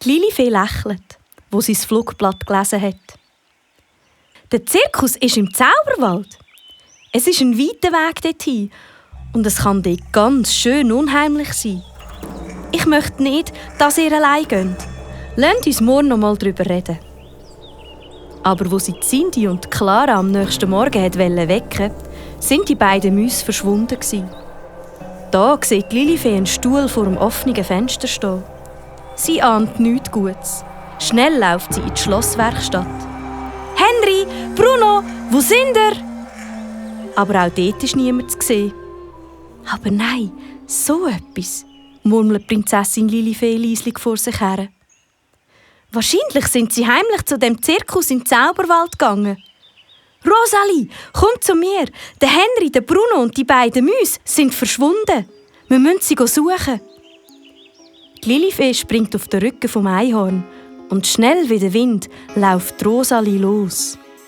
Die Lilifee lächelt, wo sie das Flugblatt gelesen hat. Der Zirkus ist im Zauberwald. Es ist ein weiter Weg dorthin und es kann dort ganz schön unheimlich sein. Ich möchte nicht, dass ihr allein geht. Lasst uns morgen noch mal darüber reden. Aber wo sie Cindy und Clara am nächsten Morgen wecken, sind die beiden Mäuse verschwunden gewesen. Da sieht Lilifee einen Stuhl vor dem offenen Fenster stehen. Sie ahnt nichts Gutes. Schnell läuft sie in die Schlosswerkstatt. «Henry! Bruno! Wo sind ihr?» Aber auch dort ist niemand zu sehen. «Aber nein, so etwas!» murmelt Prinzessin Lilifee leislich vor sich her. «Wahrscheinlich sind sie heimlich zu dem Zirkus im Zauberwald gegangen. Rosalie, komm zu mir! Der Henry, der Bruno und die beiden Mäuse sind verschwunden. Wir müssen sie suchen.» Die Lilifee springt auf den Rücken vom Einhorn und schnell wie der Wind läuft Rosalie los.